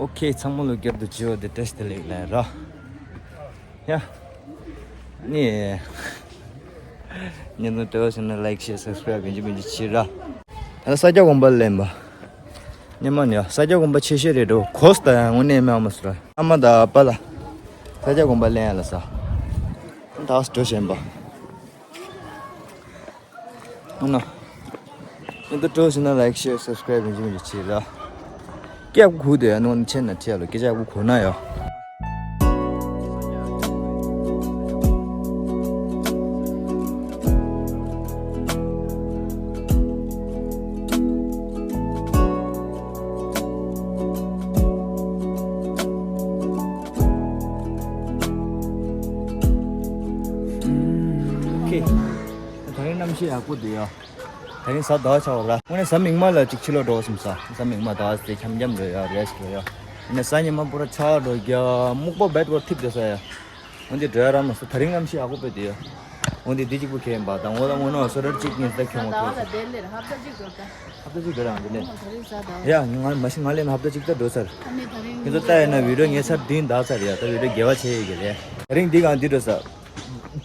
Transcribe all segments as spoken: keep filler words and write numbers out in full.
ཨོ་ཁེ། ཚང་མ་ལ་བསྐྱར་དུ་བརྗེ་བ་དེ་བཀྲ་ཤིས་བདེ་ལེགས་ལན་ར། ཡ། ནི། བརྙན་ཐུང་སྤྲོ་བ་བྱུང་ན་ལའིག་ཤེར་སབ་སི་ཀ་རའིབ་ཡིན་གཅིག་མིན་གཅིག་བྱེད་ར། ད་ས་སྐྱ་དགོན་པ་ལེན་པ། སྙེ་མ་ནི་ཡ་ས་སྐྱ་དགོན་པ་ཆེ་ཤོས་རེད་འགྲོ། གོ་སྟ་ཡང་དངོས་གནས་མེད་མ་སུ་ར། ཨ་མ་དང་ཨ་ཕ་ལ། ས་སྐྱ་དགོན་པ་ལེན་ཡ་ལ་ས། ད་སྤྲོ་བཞིན་པ། ཨ་ན། ཨེ་འདི་སྤྲོ་ཟིན་ན་ལའིག་ཤེར་སབ་སི་ཀ་རའིབ་ཡིན་གཅིག་མིན་གཅིག་བྱེད་ར། སྐྱབས་ཁུ་དེ་ཨ་ནོ་ཆེན་ན་ཁྲིད་ཡ་ལོ་སྐད་ཆ་ཁུ་ཁོ་ན་ཡོ། ཨོ་ཁེ། ད་རིང་གནམ་གཤིས་ཡག་པོ་འདུག་ཡ། ད་རིང་གཟའ་ཟླ་བ་ཆགས་པ་ར། དངོས་གནས་གཟའ་མིག་དམར་ལ་ཅིག་ཕྱི་ལོགས་འགྲོ་བསམ་ས། གཟའ་མིག་དམར་ཟླ་བ་ཚེ་འཁྱམ་འཁྱམ་རེད་ཡ། རེ་སི་རེད་ཡ། ཡིན་ན་གཟའ་ཉི་མ་པུ་ར་ཆགས་འགྲོ་རྒྱ་སྨུག་པ་བད་པོ་ཐིབས་བསྡད་ས་ཡ། འོན་ཏེ་འགྲོ་ཡ་ར་མ་སོ། ད་རིང་གནམ་གཤིས་ཡག་པོ་དཔེ་འདུག་ཡ། འོན་ཏེ་འདི་གཅིག་པུ་ཁེལ་ཡིན་པ་དང་འོ་ད་ངོ་ནོ་སོ་རར་གཅིག་གཉིས་ད་ཁྱོད་ངོ་ཐུག་ས། ཧབ་ད་གཅིག་འགྲོ་ད། ཧབ་ད་གཅིག་འགྲོ་རང་འདི་ནས། ད་རིང་གཟའ་ཟླ་བ། ཡ་ང་མ་གཞི་ང་ལས་ན་ཧབ་ད་གཅིག་ད་འགྲོ་ཚར། ཨ་ནི་ད་རིང་ཁྱེད་ཚོ་ལྟ་ཡ་ན་བི་ཌིའོ་ཉེ་ཚར་འདི་འདག་ཚར་ཡ། ད་བི་ཌིའོ་དགེ་བ་ཆེ་ཡི་གི་རེད། ད་རིང་འདི་གང་འདི་འགྲོ་ས།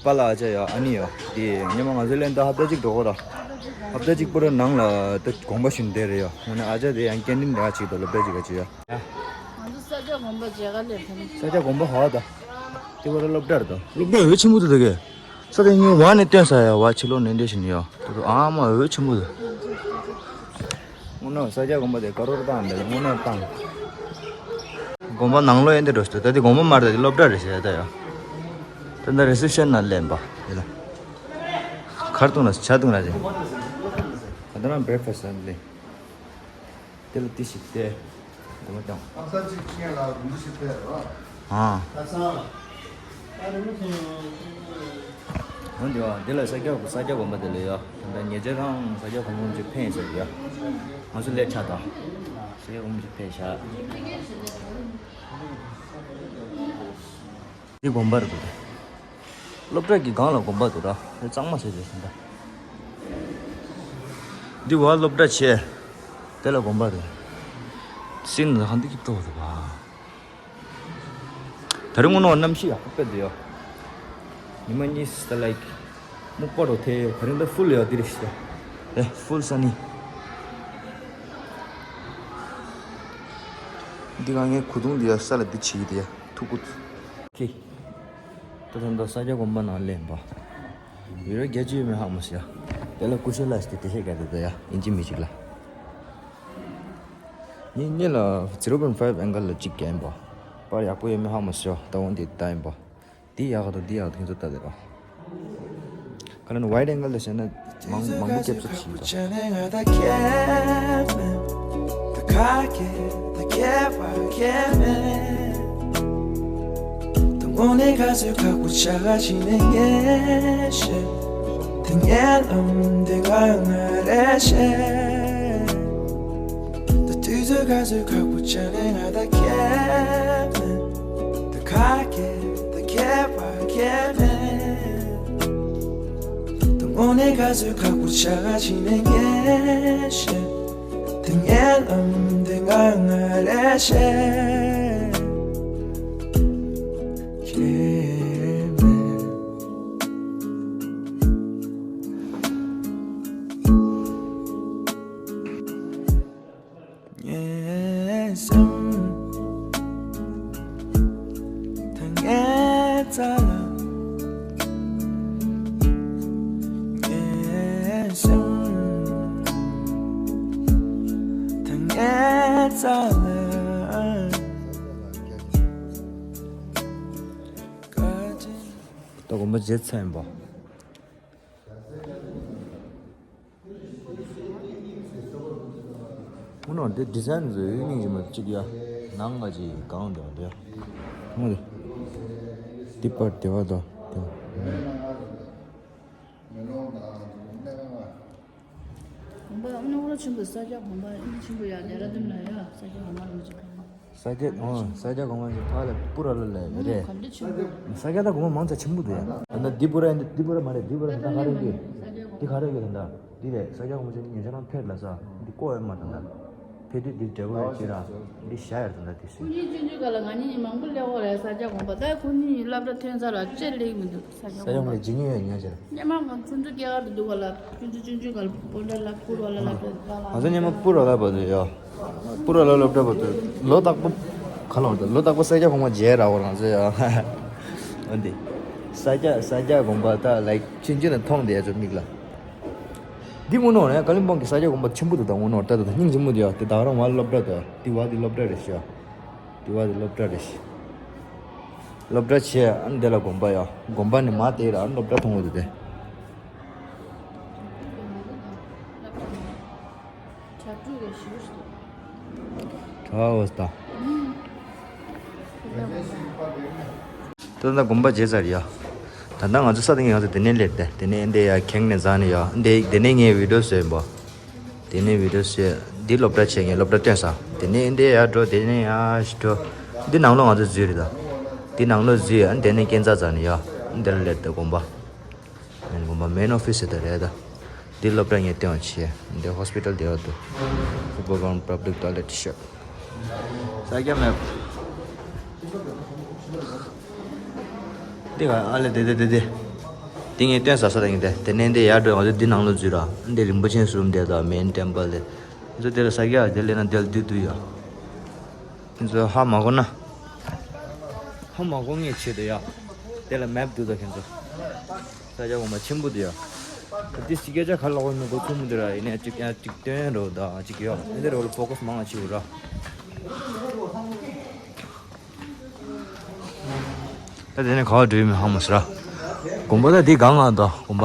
པཱ་ལགས་ཨ་ཅག་ཡ་ཨ་ནི་ཡ། དེ་ཉི་མ་ང་ཚོ་ལན་ད་ཧབ་ཏ་གཅིག་འགྲོ་གོ་ར། ཧབ་ཏ་གཅིག་པོ་ར་ནང་ལ་ད་དགོངས་པ་བཞིན་བསྡད་རེད་ཡ། ངོ་ནས་ཨ་ཅག་དེ་ཡང་ཀེན་ཊིན་ནང་གཅིག་ཏུ་སློབ་གྲྭ་གཅིག་ག་གཅིག་ཡ། ང་ཚོ་ས་སྐྱ་དགོན་པ་མཇལ་ཁ་སླེབས་ཐོན། ས་སྐྱ་དགོན་པ་ཧ་ད། དེ་བར་སློབ་གྲྭ་རེད་ད། སློབ་གྲྭ་འོད་ཆེན་པོ་འདུག་ད་གས། ས་དེ་ཉིན་ཝ་ནས་བཏོན་ས་ཡ་ཝ་ཕྱི་ལོགས་ནས་འདྲེ་བཞིན་ཡ། ད་དུ་ཨ་མ་འོད་ཆེན་པོ་འདུག་དངོས་གནས་ས་སྐྱ་དགོན་པ་དེ་ཀ་རོར་བཏང་འདི་དངོས་གནས་བཏང་། དགོན་པ་ནང་ལོགས་ཡིན་དེ་འགྲོ་ཤི་ད་དེ་དགོན་པ་མ་རེད་ད་དེ་སློབ་གྲྭ་རེད་ཤི་ད་ཡ། ད་ད་རེ་སེབ་ཤན་ནང་སླེབས་པ་དེ་ལ། གར་བཏུང་ལ་ཇ་བཏུང་ལ་ཅི། ད་ད་རང་བྷེ་རེག་ཕ་སི་ལ་སླེབས། དེ་ལ་ཏི་ཞིག་སྟེ། དགོན་པ་བཏང་། ཨ་ས་ཅིག་ཁྱེད་ལ་རུམ་ཞིག་སྟེ་རོ། ཨ། ད་ས། འོན་ཏེ་འདི་ལ་ས་སྐྱ་ས་སྐྱ་དགོན་པ་དེ་ལ་ཡོད། ད་ལྟ་ཉེ་ཆར་རང་ས་སྐྱ་དགོན་པ་ཅིག་ཕེབས་ཟེར་ཡོད། ང་ཚོ་ལས་ཆ་དང་། ས་སྐྱ་དགོན་པ་ཅིག་ཕེབས་ཤག་འདི་དགོན་པ་རེད་འདུག་སློབ་གྲྭ་གི་སྒང་ལ་དགོན་པ་འདུག་ར། གཙང་མ་བྱས་བྱས་ཟིན་ད། འདི་བ་སློབ་གྲྭ་ཆེ། དེ་ལ་དགོན་པ་རེད། སྲིད་ན་གང་འདི་ཀིབ་ཏོ་རེད་བ། ད་རིང་དངོས་གནས་གནམ་གཤིས་ཡག་པོ་དཔེ་འདུག་ཡ། ཉི་མ་གཉིས་ད་ལའིག་སྨུག་པ་རུ་ཐེ་ཡོད། ད་རིང་ད་ཕུལ་ཡོད་འདི་རེད་ཤི་ད། ཨེ་ཕུལ་སན་ནི། འདི་ག་ངའི་གོས་ཐུང་འདི་ཡ་ས་ལ་འདི་བྱེད་ཀྱི་འདི་ཡ་ཐུག་གུ། ཁི། ད་ད་ད་ས་སྐྱ་དགོན་པ་ནང་སླེབས་པ། བི་ར་རྒྱ་ཅི་ཡོད་མེད་ཧ་མ་སི་ཡ། དེ་ལ་ཀུ་ཤ་ལ་ཞིག་དེ་ཤེས་ག་དེ་ད་ཡ་ཨིན་ཅི་མི་ཅིག་ལ། ངས་ངས་ལ་zero point five angle ལ་གཅིག་བརྒྱབ་ཡིན་པ། པར་ཡག་པོ་ཡོད་མེད་ཧ་མ་སོང་ད་འོན་ཏེ་ད་ཡིན་པ། འདི་ཡག་ག་དང་འདི་ཡག་ག་དང་ཁྱེད་ཚོ་ལྟ་དེ་རོ། ག་ལ་ནི་wide angle ལ་བྱས་ན་མང་མང་པོ་སྐྱབས་ཚབ་བྱེད་དོ། དངོས་གནས་ག་ཚོད་ཁག་པོ་ཆགས་ཀ་ཞིག་ནས་ངས་ཤེས། དེ་ངའི་ལམ་དེ་ང་ང་རེ་ཤེས། ད་དུས་ཚོད་ག་ཚོད་ཁག་པོ་ཆགས་ནས་ང་ད་ཁྱེད་མེད། ད་ཁ་ཁྱེད་ད་ཁྱེད་པ་ཁྱེད་མེད། ད་དངོས་གནས་ག་ཚོད་ཁག་པོ་ཆགས་ཀ་ཞིག་ནས་ངས་ཤེས། དེ་ངའི་ལམ་དེ་ང་ང་རེ་ཤེས། ཁྱེད་མེད། ངའི་སེམས་ད་ངའི་རྩ་ལ། ངའི་སེམས་ད་ངའི་རྩ་ལ། ད་དགོན་པ་མཇལ་ཚར་ཡིན་པ། དངོས་གནས་འདི་ཌི་ཛའིན་བཟོས་ཡོད་སྙིང་རྗེ་མོ་གཅིག་ཡ། ནང་ང་ཅིག་གང་འདུག་འདི་ཡ། དངོས་འདི། འདི་པར་དེ་བ་དང་དེ་བ། དགོན་པ་ཨ་ནི་ཨུ་ར་ཆེན་པོ་ས་སྐྱ་དགོན་པ་ཨ་ནི་ཆེན་པོ་ཡ་ལས་ར་དུམ་ལ་ཡ་ས་སྐྱ་དགོན་པ་རུ་ཅིག་ག་ས་སྐྱ་ཨོ་ས་སྐྱ་དགོན་པ་ཅིག་ཕ་ལ་པུ་ར་ལ་ལ་རེད། ག་འདྲ་ཆེན་པོ། ས་སྐྱ་ད་དགོན་པ་མང་ཙམ་ཆེན་པོ་འདུག་ཡ། ད་ལྟ་འདི་པུ་ར་འདི་པུ་ར་མ་རེད། འདི་པུ་ར་ད་ལྟ་ག་རེ་གི། འདི་ག་རེ་གི་ད་ལྟ་འདི་རེད། ས་སྐྱ་དགོན་པ་ཅིག་ཉེ་ཆར་རང་ཕེབས་ལ་ས་འདི་ཀོ་ཡ་མ་ད་ལྟ། ཕེབས་དུས་འདི་འབྲས་བུ་རེད་ཅེས་ར། འདི་བཞག་ཡར་དང་ད་དེ་སུས། ཁོ་གཉིས་ཆུང་ཆུང་སྐབས་ལ་ང་གཉིས་མང་པོ་སླེབས་ཡོད་རེད། ས་སྐྱ་དགོན་པ། ད་ཁོ་གཉིས་སློབ་གྲྭ་ཐོན་ཚར་ལ་ཅེས་སླེབས་མི་འདུག་ས་སྐྱ་ས་ཡོང་དགོན་པ། ལས་ཇི་སྙིང་ཡོད་ཉག་ཅེས་ར། སྔོན་མ་ང་ཆུང་ཆུང་སྐྱེས་སྐར་དུ་འདུག་ག་ལ། ཆུང་ཆུང་ཆུང་ཆུང་སྐབས་ལ་སྤོན་ཊ་ལ་སྤུར་བ་ལ་སློབ་གྲྭ་འདུག་ག་ལ། ང་ཚོ་སྔོན་མ་སྤུར་བ་ལ་བར་དུ་ཡོད། སྤུར་བ་ལ་སློབ་གྲྭ་བར་དུ་ལོ་རྟག་པར་ག་ལ་བར་དུ་ལོ་རྟག་པར་ས་སྐྱ་གོང་མ་མཇལ་ར་བར་ང་ཚོ་ཡོད། འོན་ཏེ་ས་སྐྱ་ས་སྐྱ་དགོན་པ་ད་ལའིག་ཆུང་ཆུང་ནས་མཐོང་བསྡད་ཡ་ཚོ་མིག་ལ། འདི་དངོས་གནས་རེད། ཀ་ལིམ་པོང་གི་ས་སྐྱ་དགོན་པ་ཆེན་པོ་དེ་དང་དངོས་གནས་ལྟ་དང་སྙིང་རྗེ་མོ་དེ་ཡ། དེ་ད་རང་བ་སློབ་གྲྭ་དང་དེ་བ་དེ་སློབ་གྲྭ་རེད་ཤག་དེ་བ་དེ་སློབ་གྲྭ་རེད་ཤག་སློབ་གྲྭ་ཆེ་ཨ་འདི་ལ་དགོན་པ་ཡ། དགོན་པ་ནི་མ་དེ་ར་སློབ་གྲྭ་མཐོང་གི་འདུག་དེ། གྲྭ་བ་ད། ད་ལྟ་དགོན་པ་མཇལ་ཚར་ཡ། ད་ལྟ་ང་ཚོ་ས་དེ་ངས་ང་ཚོ་དེ་ནས་སླེབས་ཏེ་དེ་ནས་འདི་ཡ་ཁེངས་ནས་འཛེགས་ནས་ཡ། འདི་དེ་ནས་ངས་བི་ཌིའོ་བཟོས་ཡིན་པ། དེ་ནས་བི་ཌིའོ་བཟོས། འདི་སློབ་གྲྭ་བྱས། ངས་སློབ་གྲྭ་བཏོན་ས། དེ་ནས་འདི་ཡ་འགྲོ། དེ་ནས་ཡ་ཞིག་འགྲོ། འདི་ནང་ལོགས་ང་ཚོ་འཛུལ་རེད་ད། འདི་ནང་ལོགས་འཛུལ་ཡ། འདི་ནས་སྐས་འཛེགས་འཛེགས་ནས་ཡ། འདི་ལ་སླེབས་ཏེ་དགོན་པ། མེན་དགོན་པ། མེན་ཨོ་ཕི་སི་དེ་རེད་ད། འདི་སློབ་གྲྭ་ངས་བཏོན་བྱས། འདི་ཧོ་སི་པི་ཊལ་དེ་ཡོད་དོ། Upper Gaon Public Toilet Shop། ས་སྐྱ་མེད། འདི་ག་ཨ་ལེ་དེ་དེ་དེ་དེ། འདི་ངས་བཏོན་ས་ས་ར་ཡིན་ཏེ། དེ་ནས་འདི་ཡར་འགྲོ། ང་ཚོ་འདི་ནང་ལོགས་འཛུལ་ར། འདི་རིན་པོ་ཆེ་སི་རུམ་དེ་དང་མེན་ཊེམ་པལ་དེ། ང་ཚོ་དེ་ལ་ས་སྐྱ་དེ་སླེབས་ན་དེ་ལ་འདི་འདུག་ཡ། ཁྱེད་ཚོ་ཧ་མ་གོ་ན། ཧ་མ་གོ་ངས་བྱེད་དོ་ཡ། དེ་ལ་མེབ་འདུག་ད་ཁྱེད་ཚོ། ས་སྐྱ་གོང་མ་ཆེན་པོ་དེ་ཡ། ད་དེ་སི་སྐད་ཆ་ག་ལ་གོ་མི་གོ་ཚུལ་མི་འདུག་ར། ཡིན་ནའི་གཅིག་ཡང་གཅིག་སྟོན་རོགས་དང་གཅིག་ཡོད། ཨེ་འདི་རོ་ལ་ཕོ་ཀ་སི་མང་ང་བྱེད་འོ་ར། ད་དེ་ནས་ག་བ་འགྲོ་ཡི་མི་ཧ་མ་སི་ར། དགོན་པ་ད་དེ་གང་ང་ད་དགོན་པ།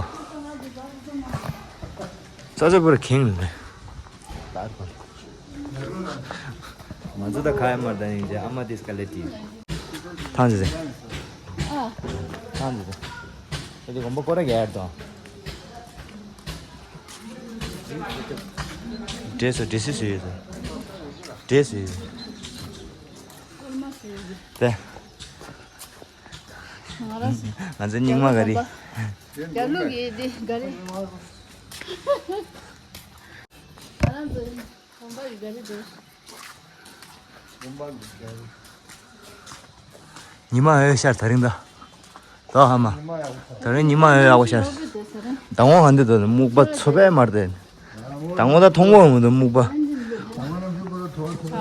ས་ཆ་པུ་ར་ཁེངས་ལ། ང་ཚོ་ད་ཁ་ཡ་མར་ད་ཡིན་ཅེ་ཨ་མ་དེ་སྐ་ལེ་ཏི། ཐང་ཅི་ཟེ། ཨ། ཐང་ཅི་ཟེ། ད་དེ་དགོན་པ་སྐོར་ར་རྒྱག་ཡར་དང་། འདྲེས་སུ་འདྲེས་སུ་ཡོད་སོ། འདྲེས་སུ་ཡོད། དེ། ང་རང་ཚོ་ང་ཚོ་རྙིང་མ་ག་རེ། རྒྱ་ལུག་གི་དེ་ག་རེ། ང་རང་ཚོ་གོམ་པ་ཡི་ག་རེ་འདུག་ཉི་མ་ཨེ་ཤར་ད་རིང་ད། ད་ཧ་མ། ད་རིང་ཉི་མ་ཨེ་ཡག་པོ་ཤར། དང་པོ་ག་འདི་ད་སྨུག་པ་ཚོ་པས་མར་ཏེ། དང་པོ་ད་མཐོང་གོ་མི་འདུག་སྨུག་པ།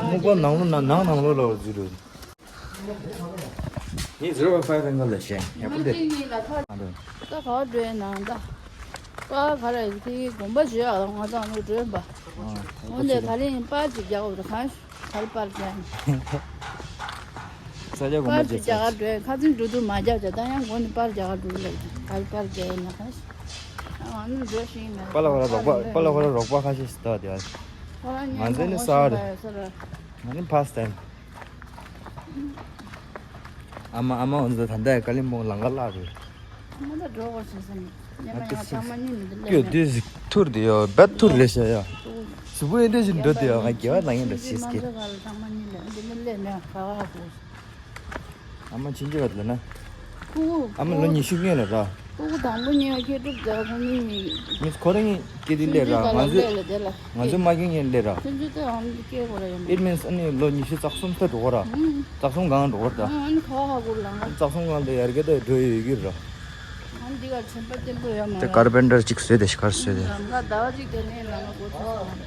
སྨུག་པ་ནང་ལོ་ནང་ནང་ལོ་ལོ་ཟེར་རུ། ངས་zero five angle ལ་བྱས། ཡག་པོ་འདུག་ང་གཅིག་གཉིས་ལ་ཐག་ད་ག་བ་འགྲོ་ཡིན་ནང་ད། པ་ག་ར་ཡི་ཐིག་གོམ་པ་བྱོས་ཨ། ང་ཚང་ནུ་འགྲོ་ཡིན་པ། འོན་ཏེ་ག་ལེ་ཡིན་པར་ཅིག་རྒྱག་འོ་ད་གང་ག་རེ་པར་རྒྱག་ནི། ས་ཆ་གོམ་པ་པར་ཅིག་རྒྱག་ག་འགྲོ་ཡིན། ཁ་ཚིག་འགྲོ་དུས་མ་རྒྱག་བྱ་ད་ཡང་མགོ་ནས་པར་རྒྱག་ག་འགྲོ་ལེ་ག་རེ་པར་རྒྱག་ཡིན་ན་གང་ཨ་ནུ་འགྲོ་ཤེས་མེད། པ་ལ་ཧོ་ར་རོགས་པ་པ་ལ་ཧོ་ར་རོགས་པ་ཁ་ཤས་སུ་ད་དེ། ང་ཚོ་ནི་ས་རེད། ང་ནི་past time། ཨ་མ་ཨ་མ་འོ་ན་ད་ལྟ་ཀ་ལིམ་པོང་ལམ་ཁ་བརླག་རེད། ང་ད་འགྲོ་དགོས་བྱུང་སོང་། ཉི་མ་ཡང་ཚང་མ་གཉིད་མི་འདུག་ལེ། ཀྱོ་དེ་ཟིག་ཐུར་དེ་ཡོ་བད་ཐུར་ལེ་ཤ་ཡ། གཟུགས་པོ་ཨེ་འདྲ་ཞིག་འགྲོ་དེ་ཡོ། ང་རྒྱལ་བ་ལངས་ཡིན་འདྲ་ཤེས་ཀྱི། ཨ་མ་ཕྱིན་ཅི་བ་ལ་ན། ཨ་མ་ལོ་ཉི་ཤུ་སྔོན་ལ་ར། ཁོ་ཁོ་དང་པོ་ཉལ་ཁེ་གྲུབ་རྒྱག་ཁོ་ནི། མི་ཁོ་རང་གི་དེ་ལས་ར་ང་ཚོས། ང་ཚོ་མ་གིན་ཡན་ལས་ར། ཁྱོད་ཚོ་དེ་འོང་གི་སྐད་གོ་ར་ཡོད་མ། It means ཨ་ནི་ལོ་ཉི་ཤུ་རྩ་གསུམ་ལྟ་འགྲོ་གོ་ར། རྩ་གསུམ་གང་འགྲོ་གོ་ར་ད། ཨ་ནི་ཁ་བ་ཧ་གོ་ལ་ང་། རྩ་གསུམ་གང་ལ་ཡར་གེ་ད་འགྲོ་ཡོད་ཀྱི་ར། ཨ་ནི་འདི་གར་ཚན་པ་བརྟན་པོ་ཡོད་མ་ར། དེ་ཀར་པེན་ཊར་གཅིག་བཟོས་ཏེ་ཤི་ཁར་བཟོས་ཏེ། ལམ་ཁ་ཟླ་བ་གཅིག་དེ་ནས་ལམ་ཁ་འགོ་ཚུགས་སོང་།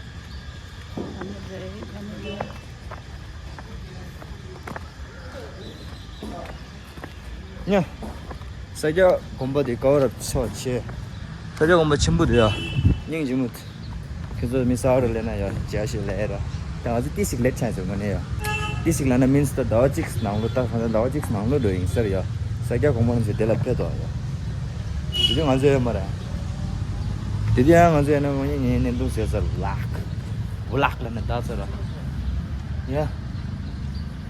ཨ་ནི་རེད་ཨ་ནི་རེད། ཉ། ས་སྐྱ་དགོན་པ་དེ་ཀ་བ་རབ་ཆེ་བ་ཆེ། ས་སྐྱ་དགོན་པ་ཆེན་པོ་དེ་ཡ། སྙིང་རྗེ་མོ། ཁྱེད་ཚོ་མི་ས་བ་རུ་སླེབས་ན་ཡ་ཇ་ཞིག་ལས་ར། ད་ང་ཚོ་ཏི་ཞིག་ལེཊ་ཆགས་ཟེར་མ་ནས་ཡ། ཏི་ཞིག་ལ་ན་མིན་སི་ད་ཟླ་བ་གཅིག་ནང་ལོ་ད་གང་ཟླ་བ་གཅིག་ནང་ལོ་འགྲོ་ཡིན་ས་རེད་ཡ། ས་སྐྱ་དགོན་པ་ནང་ཚོ་དེ་ལ་ཕེབས་དོ་ཡ། དེ་དུས་ང་ཚོ་ཡོད་མ་རེད། དེ་དུས་ཡང་ང་ཚོ་ཡོད་ན་ངོ་ཉིད་ངའི་བརྙན་ཐུང་བཟོས་ཚར་ལག་བུ་ལག་ལ་ནི་ད་ཚོ་ར། ཡ།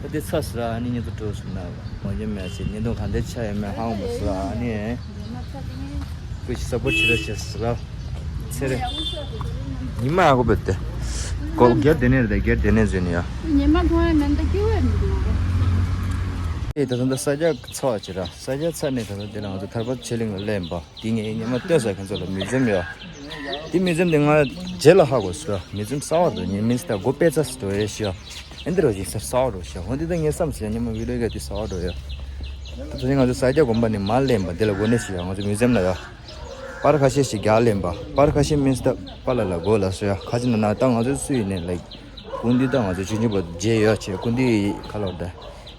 ད་དེ་ཚ་སི་ར་ཨ་ནི་ཉིན་དུ་འགྲོ་སོང་ན་མ་ཉོ་མེད་ཚེ་ཉིན་དུ་གང་དེ་ཆ་ཡོད་མེད་ཧང་མོ་སི་ར་ཨ་ནི། ཁུ་ཤི་ས་པོ་ཆི་ར་ཆེ་སི་ར། ཚེ་རེ། ཉི་མ་ཡག་པོ་བེད་དེ། གོ་སྒེར་དེ་ནས་རེད་སྒེར་དེ་ནས་འཛུལ་ནི་ཡ། ཉི་མ་ཐོང་ཡ་མེད་འདི་སྐྱིད་པོ་མི་འདུག་ཨེ་ད་ད་ད་ས་རྒྱ་ཚ་བ་ཆེ་ར་ས་རྒྱ་ཚ་ནས་ད་ད་དེ་ལ་ང་ཚོ་ཐར་པ་ཆེ་གླིང་ལ་སླེབས་པ། དེ་ངས་ཉི་མ་ལྟོས་ས་ཁྱེད་ཚོ་ལ་མི་འཛེམ་ཡོད། དེ་མིའུ་ཛི་ཡམ་དེ་ང་རྗེས་ལ་ཧ་གོ་སོང་། མིའུ་ཛི་ཡམ་གསར་པ་འདུག་ཉེ་མིན་སྟ་སྒོ་ཕྱེ་ཚར་སོང་འགྲོ་ཡས་ཤི་ཡ། ཨེ་འདི་རུ་ཞིག་སར་གསར་པ་འགྲོ་ཤི་ཡ། འོ་འདི་ད་ངས་བསམ་སོང་ཡ། ཉི་མ་བི་ཌིའོ་ག་དེ་གསར་པ་འགྲོ་ཡ། ད་དེ་ང་ཚོ་ས་སྐྱ་དགོན་པ་ནས་མར་སླེབས་པ་འདི་ལ་སྒོ་ནས་ཤི་ཡ། ང་ཚོ་མིའུ་ཛི་ཡམ་ལ་ཡ། པར་ཁ་ཤས་ཤིག་རྒྱག་སླེབས་པ། པར་ཁ་ཤས་མིན་སྟ་པར་ལ་ལ་སྒོ་ལ་སོ་ཡ། ཁ་ཅིག་ན་ན་ད་ང་ཚོ་སུ་ཡིན་ནས་ལ། སྐུ་མདུན་ད་ང་ཚོ་ཆུང་ཆུང་བར་མཇལ་ཡོད་ཆེ། སྐུ་མདུན་ཁ་ལོར་ད།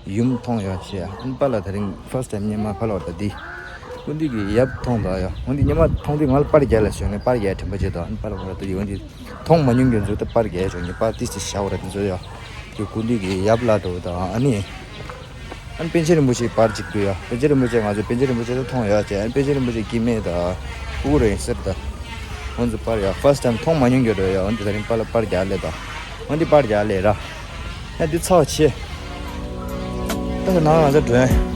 ཡུམ་མཐོང་ཡོད་ཆེ། ཨན་པ་ལ་ད་རིང་ཕར་སི་ཊི་ཊའིམ་སྔོན་མ་ཕ་ལོག་ད་འདི། སྐུ་མདུན་གྱི་ཡབ་མཐོང་ད་ཡ། འོན་ཏེ་སྔོན་མ་མཐོང་དུས་ང་ལ་པར་རྒྱག་ལ་ཞོན་ནས་པར་རྒྱག་དྲན་པ་བརྗེད་དོ། ཨན་པ་ལ་བ་ད་འདི་འོན་ཏེ་མཐོང་མ་མྱོང་གི་འཛུལ་ད་པར་རྒྱག་ཞོན་ནས་པར་ཏིས་ཏིས་བཞག་བ་ར་དེ་ཚོ་ཡ། དེ་སྐུ་མདུན་གྱི་ཡབ་ལ་འགྲོ་ད་ཨ་ནི། ཨན་པཎ་ཆེན་རིན་པོ་ཆེའི་པར་གཅིག་འདུག་ཡ། པཎ་ཆེན་རིན་པོ་ཆེ་ང་ཚོ་པཎ་ཆེན་རིན་པོ་ཆེ་ད་མཐོང་ཡོད་ཆེ། ཨན་པཎ་ཆེན་རིན་པོ་ཆེ་སྐྱེ་དམན་ད། ཕྲུ་གུ་རེད་ཟེར་ད། འོན་ཏེ་པར་ཡ་ཕར་སི་ཊི་ཊའིམ་མཐོང་མ་མྱོང་གི་འགྲོ་ཡ། འོན་ཏེ་ད་རིང་པར་ལ་པར་རྒྱག་ལེ་ད། འོན་ཏེ་པར་རྒྱག་ལེ་ར། ཡ་འདི་ཚར་བ་ཆེ། ད་ནང་ང་ཚོ་འགྲོ་ཡ།